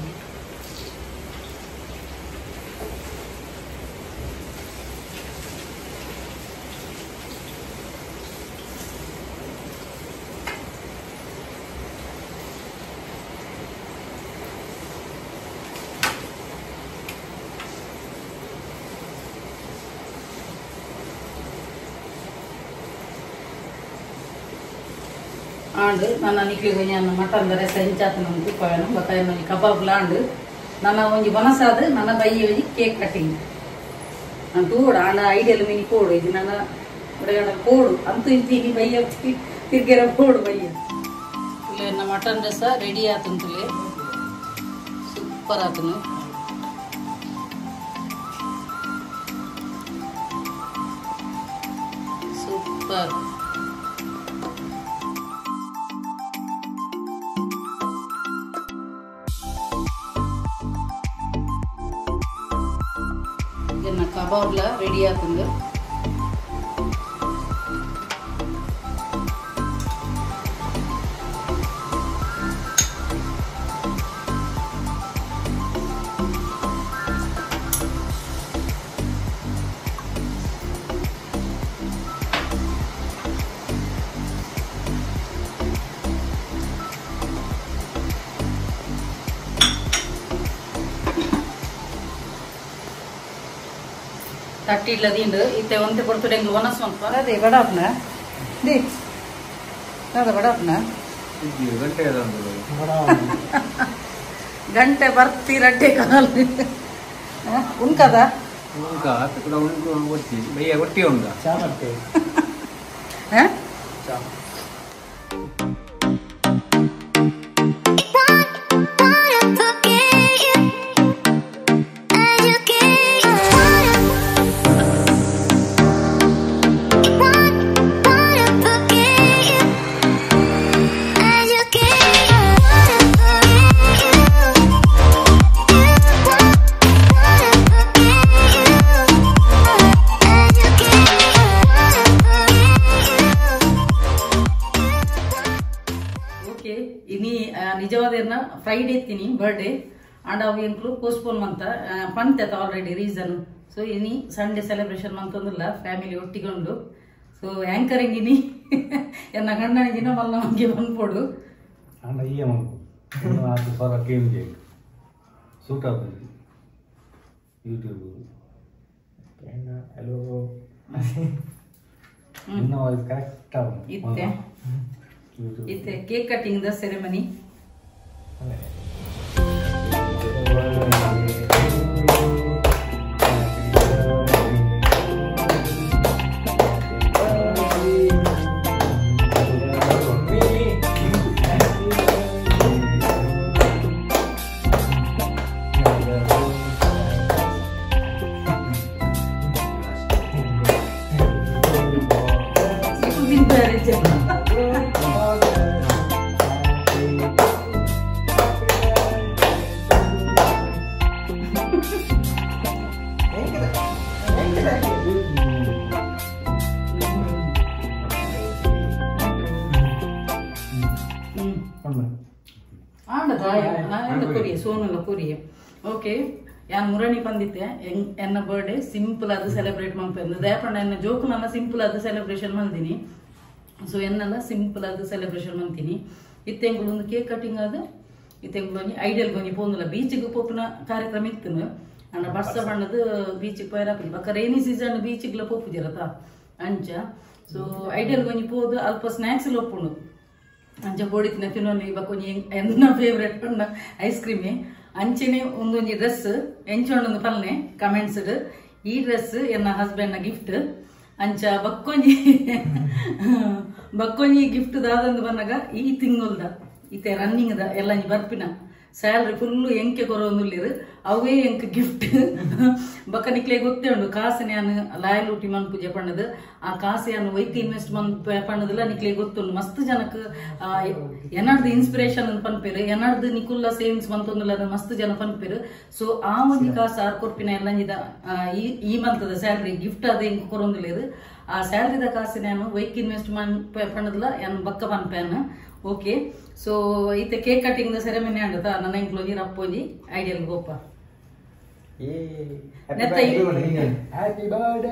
ಆಂಡ್ ನನ್ನ ನಿಕ್ಲಿಗೆ ನಾನು ಮಟನ್ ರಸ ಇಂಚಾತನ ತುಪ್ಪನು ಬತ್ತ ಒಂಜಿ ಕಬಾಬ್ ಲಾಂಡ್ ನನ್ನ ಒಂಜಿ ಬನಸಾದ ನನ್ನ ಬೈಯ ಒಂಜಿ ಕೇಕ್ ಕಟ್ಟಿಂಗ್ ನಾನು ತೂಡ ಆಂಡ ಐಡಿಯಲ್ ಮಿನಿ ಕೋಡು ಇದು ನನ್ನ ಹುಡುಗನ ಕೋಡು ಅಂತೂ ಇಂತೀನಿ ಬೈಯ ತಿರ್ಗೆರ ಕೋಡು ಬೈಯ. ನನ್ನ ಮಟನ್ ರಸ ರೆಡಿ ಆತಂತಲೇ ಸೂಪರ್ ಆತನು. ಸೂಪರ್ ಕಬಾಬ್ಲ ರೆಡಿ ಆತಂದು. ತಟ್ಟಿ ಇಲ್ಲದಿಂಡು ಇತ್ತೆ ಒಂತೆ ಕೊಡ್ತದೆ ಎಂಗ್ಲು ಒನಸ್ ಮಲ್ಪ ಅದೇ ಬಡಾಪ್ನ they ಅದ ಬಡಾಪ್ನ ಗಂಟೆ ಬರ್ತಿ ರಡ್ಡೆ ಕಾಲು ಉಂಕದ ಉಂಕ ಕೂಡ ಉಂಕು ಒಟ್ಟಿ ಬಯ್ಯ ಒಟ್ಟಿ ಉಂಕ ಚಾ ಮಾಡ್ತೇವೆ. ಚಾ ನಿಜವಾದ ಫ್ರೈಡೆ ಇತ್ತೀನಿ ಬರ್ಡೇ ಅಂಡ್ ಅವು ಎಂಕ್ಲು ಪೋಸ್ಟ್ಪೋನ್ ಮಂತ ಪಂತ ಆಲ್ರೆಡಿ ರೀಸನ್. ಸೊ ಇನಿ ಸಂಡೇ ಸೆಲೆಬ್ರೇಷನ್ ಮಂತಂದಿಲ್ಲ ಫ್ಯಾಮಿಲಿ ಒಟ್ಟಿಗೊಂಡು. ಸೊ ಆ್ಯಂಕರಿಂಗ್ ಇನಿ ಎನ್ನ ಗಂಡನಿಗಿನ ಮಲ್ಲ ನಮಗೆ ಬಂದ್ಪೋಡು ಅಂಡ ಈ ಗೇಮ್ ಸೂಟ್ ಆಗ್ತದೆ ಯೂಟ್ಯೂಬ್ ಹಲೋ ಕರೆಕ್ಟ್ ಇತ್ತೆ ಇತ್ತೆ ಕೇಕ್ ಕಟ್ಟಿಂಗ್ the ceremony. ಆಂಡ ಕೊರಿಯೆ ಸೋನುಲ ಕೊರಿಯೆ ಓಕೆ ಯಾನ್ ಮುರಣಿ ಪಂದಿತ್ತೆ ಎನ್ನ ಬರ್ಡೇ ಸಿಂಪಲ್ ಅದು ಸೆಲೆಬ್ರೇಟ್ ಮನ್ಪೆಂದು ದಯಪಂಡ ಎನ್ನ ಜೋಕುಲನ್ನ ಸಿಂಪಲ್ ಅದು ಸೆಲೆಬ್ರೇಷನ್ ಮಂದಿನಿ ಸೊ ಎನ್ನೆಲ್ಲ ಸಿಂಪಲ್ ಅದು ಸೆಲೆಬ್ರೇಷನ್ ಮಂತೀನಿ ಇತ್ತೆಂಗುಲು ಒಂದು ಕೇಕ್ ಕಟಿಂಗ್ ಅದು ಇತ್ತೆಂಗುಲು ಒಂಜಿ ಐಡಿಯಲ್ ಗೊಂಜಿ ಪೋಂದುಲ ಬೀಚಿಗೆ ಪೋಪುನ ಕಾರ್ಯಕ್ರಮ ಇತ್ತನು ಅಂಡ ಬರ್ಸ ಬಣ್ಣದ ಬೀಚಿಗೆ ಪೋಯರಾಪಿಲ್ಲ ಬೊಕ್ಕ ರೈನಿ ಸೀಸನ್ ಬೀಚಿಗ್ಲ ಪೋಪುಜಿರತ ಅಂಚ ಸೊ ಐಡಿಯಲ್ ಗೊಂಜಿ ಪೋದು ಅಲ್ಪ ಸ್ನ್ಯಾಕ್ಸ್ ಒಪ್ಪುಂಡು ಅಂಚ ಬೋಡಿತಿನ ತಿನ್ನೊಂದು ಬೊಕ್ಕ ಒಂಜಿ ಎನ್ನ ಫೇವ್ರೆಟ್ ಪಂಡ ಐಸ್ ಕ್ರೀಮೇ ಅಂಚೆನೆ ಒಂದೊಂಜಿ ಡ್ರೆಸ್ ಎಂಚೊಂಡೊಂದು ಪಲ್ನೆ ಕಮೆಂಟ್ಸ್ ಈ ಡ್ರೆಸ್ ಎನ್ನ ಹಸ್ಬೆಂಡ್ ನ ಗಿಫ್ಟ್ ಅಂಚ ಬಕ್ಕೊಂಜಿ ಬಕ್ಕೊಂಜಿ ಗಿಫ್ಟ್ ದಾದಂದು ಬಂದಾಗ ಈ ತಿಂಗೊಲ್ದ ಇತ್ತೆ ರನ್ನಿಂಗ್ the ಎಲ್ಲ ಬರ್ಪಿನ ಸ್ಯಾಲ್ರಿ ಫುಲ್ಲು ಎಂಕೆ ಕೊರೊಂದುಲ್ಲೆರ್ ಅವೇ ಎಂಕ್ ಗಿಫ್ಟ್ ಬೊಕ್ಕ ನಿಕ್ಲೆ ಗೊತ್ತೇ ಉಂಡು ಕಾಸು ಯಾನ್ ಲಾಯಲ್ ಊಟಿ ಮನ್ಪುಜೆ ಪಂಡದು ಆ ಕಾಸು ಯಾನ್ ವೈಕ್ ಇನ್ವೆಸ್ಟ್ ಮನ್ಪ ಪಂಡದಲ್ಲ ನಿಕ್ಲೆ ಗೊತ್ತುಂಡು ಮಸ್ತ್ ಜನಕ್ ಎನಾರ್ದು ಇನ್ಸ್ಪಿರೇಷನ್ ಅಂತ ಪನ್ಪೆರ್ ಎನಾರ್ದು ನಿಕುಲ್ಲ ಸೇವಿಂಗ್ಸ್ ಮಂತೊಂದುಲ್ಲ ಅದು ಮಸ್ತ್ ಜನ ಪನ್ಪೆರ್ ಸೊ ಆ ಒಂಜಿ ಕಾಸು ಆರ್ ಕೊರ್ಪಿನ ಎಲ್ಲ ಈ ಮಂತದ ಸ್ಯಾಲ್ರಿ ಗಿಫ್ಟ್ ಅದು ಎಂಕ್ ಕೊರೊಂದುಲ್ಲೆರ್ ಆ ಸ್ಯಾಲ್ರಿದ ಕಾಸು ನಾನು ವೈಕ್ ಇನ್ವೆಸ್ಟ್ ಪಂಡದಲ್ಲ ಯಾನ್ ಬಕ್ಕ ಪನ್ಪೇನ್ ಓಕೆ ಸೊ ಇತ್ತೆ ಕೇಕ್ ಕಟಿಂಗ್ the ceremony ಅಂಡತ ನನ್ನ ಎಂಕ್ಲೋಜಿ ರಪ್ಪೋಜಿ ಐಡಿಯಲ್ ಗೋಪ ಹ್ಯಾಪಿ ಬರ್ಡೇ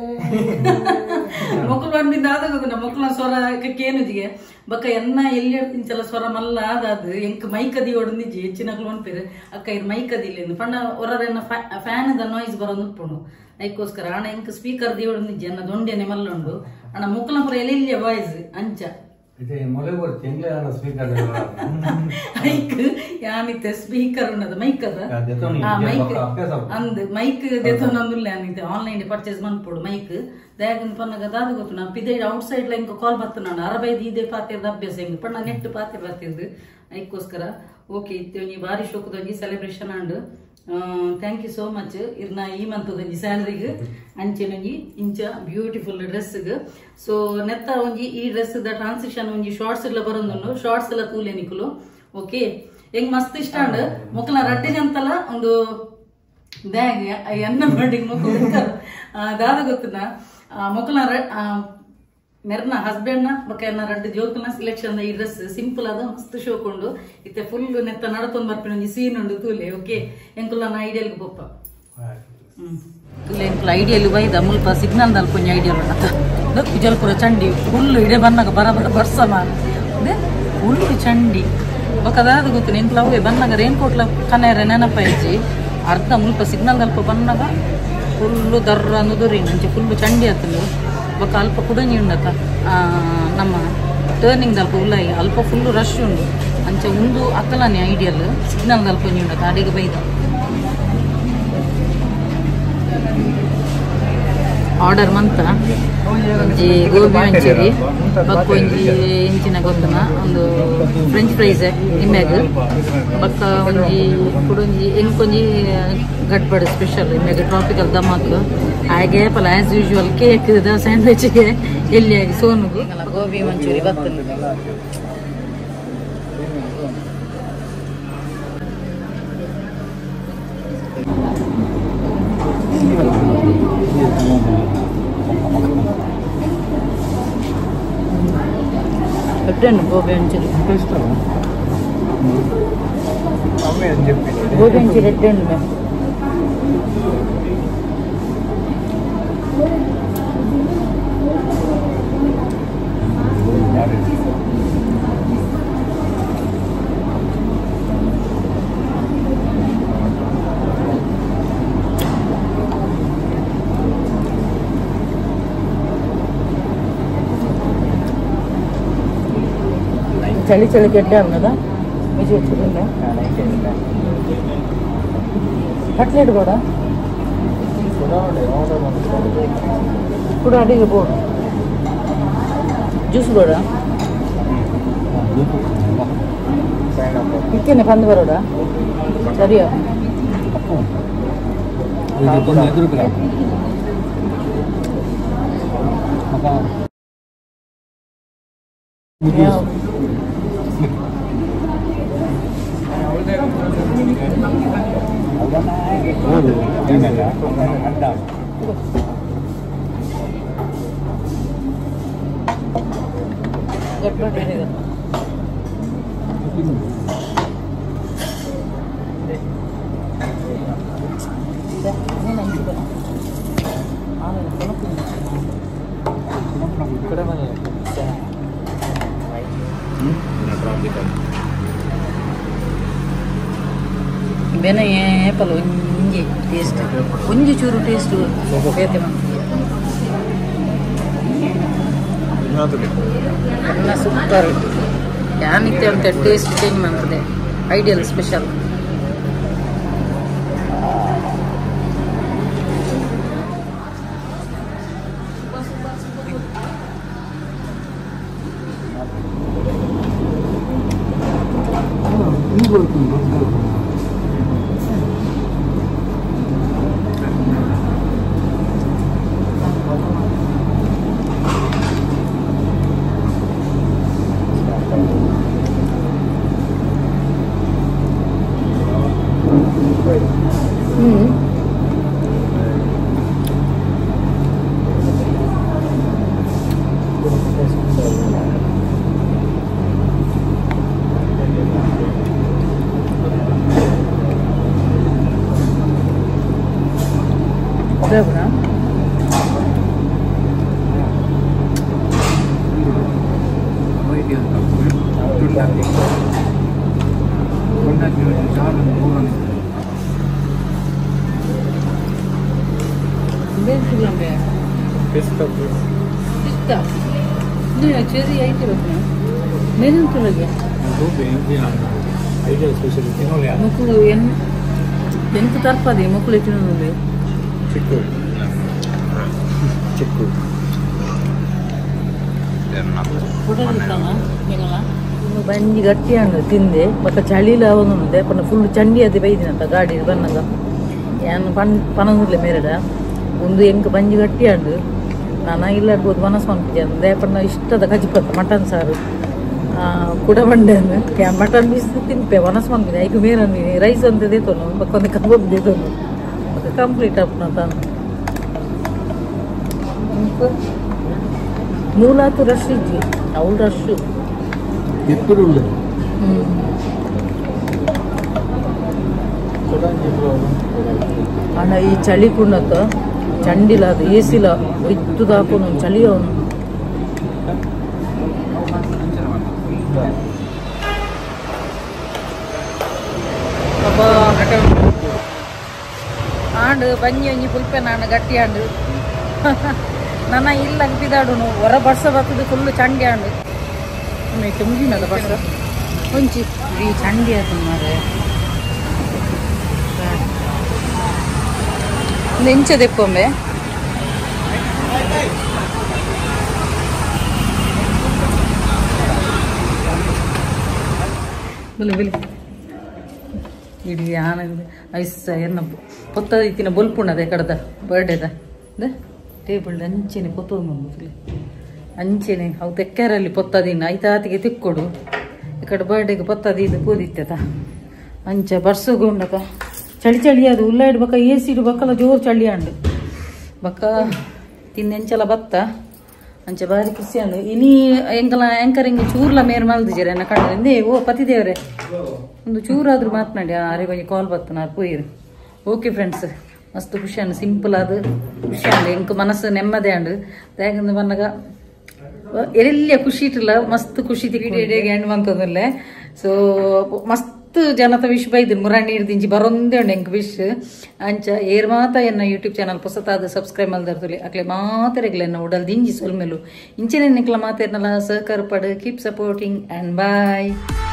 ಮೊಕ್ಕಲು ಬಂದಿದ್ದ ಆದಾಗ ಮೊಕ್ಕಲ ಸ್ವರ ಕೇನುಜಿಗೆ ಬಕ್ಕ ಎನ್ನ ಎಲ್ಲಿ ಇಂಚಲ ಸ್ವರ ಮಲ್ಲ ಆದಾದು ಎಂಕ್ ಮೈಕದಿ ಒಡಂದಿಜ್ಜಿ ಹೆಚ್ಚಿನಕ್ಲು ಅನ್ಪೇರು ಅಕ್ಕ ಇರ್ ಮೈಕದಿ ಇಲ್ಲ ಪಂಡ ಹೊರರೆನ್ನ ಫ್ಯಾನ್ the noise ಬರೋದು ಉಪ್ಪುಂಡು ಐಕ್ಕೋಸ್ಕರ ಅಣ್ಣ ಎಂಕ್ ಸ್ಪೀಕರ್ the ಒಡಂದಿಜ್ಜಿ ಅನ್ನ ದೊಂಡೆನೆ ಮಲ್ಲ ಉಂಡು ಅಣ್ಣ ಮೊಕ್ಕಲ ಪುರ ಎಲ್ಲಿ ವಾಯ್ಸ್ ಅಂಚ ಯಾನಿತ್ತೆ ಸ್ಪೀಕರ್ ಉನ್ನದ ಮೈಕ್ ಅದ ಮೈಕ್ ಅಂದ್ ಮೈಕ್ ದೆತೊನೊಂದುಲ್ಲೆ ಯಾನಿತ್ತೆ ಆನ್ಲೈನ್ ಪರ್ಚೇಸ್ ಮನ್ಪೊಡು ಮೈಕ್ ದಯಾಗಿಂದ ಪನ್ನಗ ದಾದ ಗೊತ್ತು ನಾ ಪಿದೆ ಔಟ್ ಸೈಡ್ ಇಂಕ ಕಾಲ್ ಬರ್ತನಾಂಡ ಅರಬೈದು ಇದೇ ಪಾತಿರ್ದ ಅಭ್ಯಾಸ ಹೆಂಗ್ ಪಣ್ಣ ನೆಟ್ ಪಾತಿ ಬರ್ತಿರ್ದು ಐಕ್ಕೋಸ್ಕರ ಓಕೆ ಇತ್ತೆ ಒಂಜಿ ಬಾರಿ ಶೋಕದೊಂಜಿ celebration and thank you so much ಇರ್ನ ಈ ಮಂತದೊಂಜಿ ಸ್ಯಾಲರಿಗ್ ಅಂಚೆನೊಂಜಿ ಇಂಚ ಬ್ಯೂಟಿಫುಲ್ ಡ್ರೆಸ್ಗ್ ಸೊ ನೆತ್ತ ಒಂಜಿ ಈ ಡ್ರೆಸ್ ದ ಟ್ರಾನ್ಸಿಷನ್ ಒಂಜಿ ಶಾರ್ಟ್ಸ್ ಎಲ್ಲ ಬರೋದುಂಡು ಶಾರ್ಟ್ಸ್ ಎಲ್ಲ ತೂಲೆ ನಿಕುಲು ಓಕೆ ಹೆಂಗ್ ಮಸ್ತ್ ಇಷ್ಟ ಅಂಡ್ ಮೊಕ್ಕಲ ರಡ್ಡೆ ಜಂತಲ ಒಂದು ಬ್ಯಾಗ್ ಎನ್ನ ಮಾಡಿ ಮೊಕ್ಕಲು ದಾದ ಗೊತ್ತುನ ಮೊಕ್ಕಲ ಮೆರ್ನ ಹಸ್ಬೆಂಡ್ ನ ಬೊಕ್ಕ ಎನ್ನ ರಡ್ಡು ಜೋಕುನ ಸೆಲೆಕ್ಷನ್ ಈ ಡ್ರೆಸ್ ಸಿಂಪಲ್ ಆದ ಮಸ್ತ್ ಶೋಕುಂಡು ಇತ್ತೆ ಫುಲ್ ನೆತ್ತ ನಡತೊಂದು ಬರ್ಪಿನ ಒಂಜಿ ಸೀನ್ ಉಂಡು ತೂಲೆ ಓಕೆ ಎಂಕುಲ ನಾ ಐಡಿಯಲ್ಗೆ ಪೊಪ್ಪ ತುಲೆ ಎಂಕುಲ ಐಡಿಯಲ್ ಬೈದ ಮುಲ್ಪ ಸಿಗ್ನಲ್ ದಲ್ಪ ಒಂಜಿ ಐಡಿಯಲ್ ಉಂಡತ ಕುಜಲ್ಪುರ ಚಂಡಿ ಫುಲ್ ಇಡೆ ಬನ್ನಾಗ ಬರ ಬರ ಬರ್ಸ ಮಾರೆ ಫುಲ್ ಚಂಡಿ ಬೊಕ್ಕ ದಾದ ಗೊತ್ತು ಎಂಕುಲ ಅವೇ ಬನ್ನಾಗ ರೇನ್ ಕೋಟ್ಲ ಕನೇರೆ ನೆನಪಾಯಿಜಿ ಅರ್ಧ ಮುಲ್ಪ ಸಿಗ್ನಲ್ ದಲ್ಪ ಬನ್ನಾಗ ಫುಲ್ಲು ದರ್ರ ಅನ್ನೋದು ಅಂಚೆ ಫುಲ್ಲು ಚಂಡಿ ಆತಲು ಬೊಕ್ಕ ಅಲ್ಪ ಕುಡಂಜಿ ಉಂಡತ ನಮ್ಮ ಟರ್ನಿಂಗ್ ದಲ್ಪ ಉಲ್ಲಾಯಿ ಅಲ್ಪ ಫುಲ್ಲು ರಶ್ ಉಂಡು ಅಂಚೆ ಉಂದು ಅಕ್ಕಲಾನೆ ಐಡಿಯಲ್ ಸಿಗ್ನಲ್ ದಲ್ಪ ಒಂಜಿ ಉಂಡತ ಅಡಿಗೆ ಬೈದ ಆರ್ಡರ್ ಮಂತ ಒಂಜಿ ಗೋಬಿ ಮಂಚೂರಿ ಬೊಕ್ಕ ಒಂಜಿ ಇಂಚಿನ ಗೊತ್ತನ ಒಂದು ಫ್ರೆಂಚ್ ಫ್ರೈಸ್ ಇಮ್ಯಾಗ್ ಬೊಕ್ಕ ಒಂಜಿ ಕುಡೊಂಜಿ ಎಂಕೊಂಜಿ ಗಡ್ಬಡ್ ಸ್ಪೆಷಲ್ ಇಮ್ಯಾಗ್ ಟ್ರಾಪಿಕಲ್ ದಮಾಕ್ ಹಾಗೆ ಪಲ ಆಸ್ ಯೂಶುವಲ್ ಕೇಕ್ the ಸ್ಯಾಂಡ್ವಿಚ್ಗೆ ಎಲ್ಲಿಯಾಗಿ ಸೋನುಗು ಗೋಬಿ ಮಂಚೂರಿ ಬರ್ತದೆ ಗೋಬಿ ಮಂಚೂರಿ ಗೋಬಿ ಮಂಚೂರಿ ರೆಡ್ ಉಂಡು ಚಳಿ ಚಳಿ ಗೆಡ್ಡೆ ಅನ್ನದ ವಿಜಯ ಕಟ್ಲೆಟ್ ಕೂಡ ಕೂಡ ಅಡಿಗೆ ಬೋಡು ಜ್ಯೂಸ್ ಬೋಡ ಇತ್ತೇನೆ ಬಂದು ಬರೋಡ ಸರಿಯಾ ಬೆನ ಏಪಲ ಒಂಜಿ ಟೇಸ್ಟ್ ಒಂಜಿ ಚೂರು ಟೇಸ್ಟ್ ಬೇತೆ ಎಲ್ಲ ಸೂಪರ್ ಯಾನಿತ್ತೆ ಅಂತ ಟೇಸ್ಟ್ ಚೇಂಜ್ ಮಾಡ್ತದೆ ಐಡಿಯಲ್ ಸ್ಪೆಷಲ್ Pista. Cherry ಎಂತ ತರ್ಪದೆ ಮಕ್ಕಳು ತಿನ್ನೋದು ಚಿಕ್ಕು ಚಿಕ್ಕು ಬಂಜಿ ಗಟ್ಟಿಯಾಂಡು ತಿಂದೆ ಬೊಕ್ಕ ಚಳಿಲ ಅವನುಂದೆ ಪಂಡ ಫುಲ್ ಚಂಡಿ ಅದೇ ಬೈದಿನಂತ ಗಾಡಿ ಬನ್ನಗ ಯಾನ್ ಪನಗುಡ್ಲೆ ಮೇರೆಡ ಒಂದು ಎಂಕ್ ಬಂಜಿ ಗಟ್ಟಿಯಾಂಡು ನಾನು ಇಲ್ಲಾಡ್ಬೋದು ಮನಸ್ಸು ಮನ್ಪಿಜೆ ಪಂಡ ಇಷ್ಟದ ಕಜಿಪತ್ತ ಮಟನ್ ಸಾರು ಕುಡ ಬಂಡೆನು ಮಟನ್ ಪೀಸ್ ತಿನ್ಪೆ ಮನಸ್ಸು ಮನ್ಪಿದೆ ಐಕು ಮೇರೆ ರೈಸ್ ಅಂತ ದೇತೋನು ಬೊಕ್ಕ ಒಂದು ಕಬಾಬ್ ದೇತೋನು ಬೊಕ್ಕ ಕಂಪ್ಲೀಟ್ ಆಪುನ ತಾನು ಮೂಲಾತು ರಶ್ ಇಜ್ಜಿ ಅವಳು ರಶ್ಶು ಅಣ್ಣ ಈ ಚಳಿ ಕುಣ್ಣತ್ತ ಚಂಡಿಲ ಅದು ಎಸಿಲ ಒಯ್ತುದ ಹಾಕೋನು ಚಳಿ ಅವನು ಆಂಡು ಬಂಜಿ ಒಂಜಿ ಪುಲ್ಪೆ ನಾನು ಗಟ್ಟಿ ಆಂಡು ನನ್ನ ಇಲ್ಲ ಬಿದಾಡುನು ಹೊರ ಬರ್ಸ ಬರ್ತದೆ ಫುಲ್ಲು ಚಂಡಿ ಆಂಡು ಮುಗಿನದ ಬರ್ಸ ಒಂಚಿ ಇಡೀ ಚಂಡಿ ಆಯ್ತು ಮಾರೆ ಎಂಚ ದೆಕ್ಕೊಂಬೆ ಬಿಲಿ ಬಿಲಿ ಇಡೀ ಆನ ಐಸ್ ಎನ್ನ ಪೊತ್ತ ಇತ್ತಿನ ಬೊಲ್ಪುಂಡದೆ ಕಡದ ಬರ್ಡೇದ ಟೇಬಲ್ ಅಂಚೆನೆ ಪೊತ್ತೊಂದು ಅಂಚೆನೆ ಅವು ತೆಕ್ಕೆರಲ್ಲಿ ಪೊತ್ತದಿನ ಐತಾತಿಗೆ ತಿಕ್ಕೊಡು ಈ ಕಡೆ ಬರ್ಡೇಗೆ ಪೊತ್ತದಿದ್ದು ಪೂದಿತ್ತದ ಅಂಚ ಬರ್ಸಗುಂಡಕ ಚಳಿ ಚಳಿ ಅದು ಉಲ್ಲ ಇಡ್ಬೇಕ ಎ ಸಿ ಇಡ್ಬೇಕಲ್ಲ ಜೋರು ಚಳಿ ಅಂಡು ಬಕ್ಕ ತಿಂದೆಂಚಲ ಬತ್ತ ಅಂಚ ಬಾರಿ ಖುಷಿ ಅಂಡು ಇನಿ ಎಂಕಲ ಎಂಕರಿಂಗ್ ಚೂರ್ಲ ಮೇರ್ ಮಲ್ದಿಜರೆ ಎನ್ನ ಕಂಡು ಓ ಪತಿದೇವ್ರೆ ಒಂದು ಚೂರಾದ್ರೂ ಮಾತನಾಡಿ ಅರೆ ಕೊಂಚ ಕಾಲ್ ಬತ್ತ ನಾರು ಪೋಯಿರು ಓಕೆ ಫ್ರೆಂಡ್ಸ್ ಮಸ್ತ್ ಖುಷಿ ಅಂಡು ಸಿಂಪಲ್ ಅದು ಖುಷಿ ಅಂಡು ಎಂಕ್ ಮನಸ್ಸು ನೆಮ್ಮದಿ ಅಂಡು ದಾಗಂದು ಬಂದಾಗ ಎಲ್ಲಿ ಖುಷಿ ಇಟ್ಟಿಲ್ಲ ಮಸ್ತ್ ಖುಷಿ ತಿಕ್ಕಿ ಎಂಡ್ ಬಂತದಲ್ಲೇ ಸೊ ಮಸ್ತ್ ಜನತ ವಿಶ್ ಬೈದು ಮುರಾಣಿ ಹಿಡ್ದಿಂಚಿ ಬರೊಂದೇ ಉಂಡು ಎಂಕ್ ವಿಶ್ ಅಂಚ ಏರ್ ಮಾತ ಎನ್ನ ಯೂಟ್ಯೂಬ್ ಚಾನಲ್ ಪೊಸತಾದ ಸಬ್ಸ್ಕ್ರೈಬ್ ಮಲ್ದರ್ತುಲಿ ಅಕ್ಲೆ ಮಾತೆರೆಗ್ಲ ಎನ್ನ ಉಡಲ್ ದಿಂಜಿ ಸೊಲ್ಮೆಲು ಇಂಚನೆ ನಿಕ್ಲ ಮಾತೇರ್ನಲ್ಲ ಸಹಕಾರ ಪಡು keep supporting and bye.